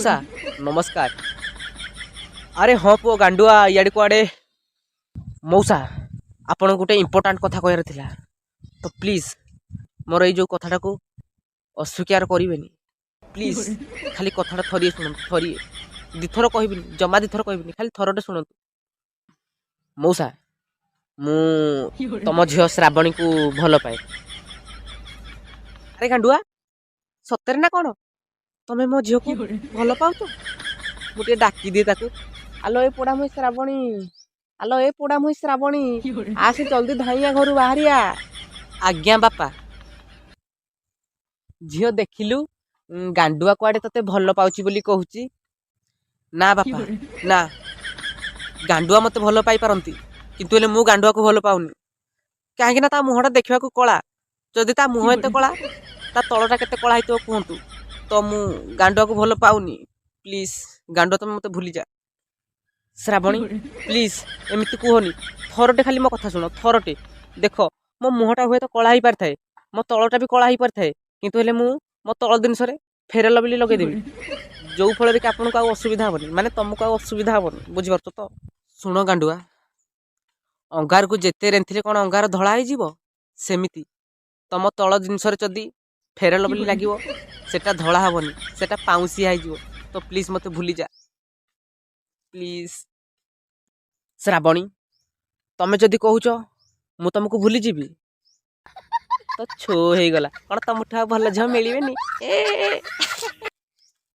ମଉସା, ନମସ୍କାର। ଆରେ ହଁ ପୁଅ ଗାଣ୍ଡୁଆ, ଇଆଡ଼େ କୁଆଡ଼େ? ମଉସା, ଆପଣଙ୍କୁ ଗୋଟେ ଇମ୍ପୋର୍ଟାଣ୍ଟ କଥା କହିବାର ଥିଲା ତ। ପ୍ଲିଜ୍ ମୋର ଏଇ ଯେଉଁ କଥାଟାକୁ ଅସ୍ୱୀକାର କରିବେନି ପ୍ଲିଜ୍। ଖାଲି କଥାଟା ଥରିଏ ଶୁଣନ୍ତୁ, ଥରିଏ। ଦୁଇଥର କହିବିନି, ଜମା ଦୁଇଥର କହିବିନି, ଖାଲି ଥରଟେ ଶୁଣନ୍ତୁ। ମଉସା, ମୁଁ ତମ ଝିଅ ଶ୍ରାବଣୀକୁ ଭଲ ପାଏ। ଆରେ ଗାଣ୍ଡୁଆ, ସତରେ ନା କ'ଣ? ତମେ ମୋ ଝିଅକୁ ଭଲ ପାଉଛ? ମୁଁ ଟିକେ ଡାକିଦିଏ ତାକୁ। ଆଲୋ ଏ ପୋଡ଼ା ମୁହିଁ ଶ୍ରାବଣୀ, ଆଲୋ ଏ ପୋଡ଼ା ମୁହିଁ ଶ୍ରାବଣୀ, ଆସେ ଜଲ୍ଦି, ଧାଇଁଆ, ଘରୁ ବାହାରିଆ। ଆଜ୍ଞା ବାପା। ଝିଅ, ଦେଖିଲୁ, ଗାଣ୍ଡୁଆ କୁଆଡ଼େ ତତେ ଭଲ ପାଉଛି ବୋଲି କହୁଛି। ନା ବାପା ନା, ଗାଣ୍ଡୁଆ ମୋତେ ଭଲ ପାଇପାରନ୍ତି, କିନ୍ତୁ ହେଲେ ମୁଁ ଗାଣ୍ଡୁଆକୁ ଭଲ ପାଉନି। କାହିଁକି ନା ତା ମୁହଁଟା ଦେଖିବାକୁ କଳା। ଯଦି ତା ମୁହଁ ଏତେ କଳା, ତା ତଳଟା କେତେ କଳା ହେଇଥିବ କୁହନ୍ତୁ। ତ ମୁଁ ଗାଣ୍ଡୁଆକୁ ଭଲ ପାଉନି। ପ୍ଲିଜ୍ ଗାଣ୍ଡୁଆ, ତମେ ମୋତେ ଭୁଲିଯା। ଶ୍ରାବଣୀ, ପ୍ଲିଜ୍ ଏମିତି କୁହନି। ଥରଟେ ଖାଲି ମୋ କଥା ଶୁଣ, ଥରଟେ। ଦେଖ, ମୋ ମୁହଁଟା ହୁଏତ କଳା ହେଇପାରିଥାଏ, ମୋ ତଳଟା ବି କଳା ହେଇପାରିଥାଏ, କିନ୍ତୁ ହେଲେ ମୁଁ ମୋ ତଳ ଜିନିଷରେ ଫେୟାର ଲଭଲି ଲଗେଇଦେବି, ଯୋଉ ଫଳରେ କି ଆପଣଙ୍କୁ ଆଉ ଅସୁବିଧା ହେବନି, ମାନେ ତମକୁ ଆଉ ଅସୁବିଧା ହେବନି। ବୁଝିପାରୁଛ ତ? ଶୁଣ ଗାଣ୍ଡୁଆ, ଅଙ୍ଗାରକୁ ଯେତେ ରେନ୍ଥିଲେ କ'ଣ ଅଙ୍ଗାର ଧଳା ହେଇଯିବ? ସେମିତି ତମ ତଳ ଜିନିଷରେ ଯଦି ଫେୟାର ଲଭଲି ଲାଗିବ, ସେଟା ଧଳା ହେବନି, ସେଟା ପାଉଁଶିଆ ହେଇଯିବ। ତ ପ୍ଲିଜ୍ ମୋତେ ଭୁଲିଯା, ପ୍ଲିଜ୍। ଶ୍ରାବଣୀ, ତମେ ଯଦି କହୁଛ ମୁଁ ତମକୁ ଭୁଲିଯିବି, ତ ଛୋ ହେଇଗଲା। କ'ଣ ତମଠୁ ଆଉ ଭଲ ଝିଅ ମିଳିବେନି? ଏ।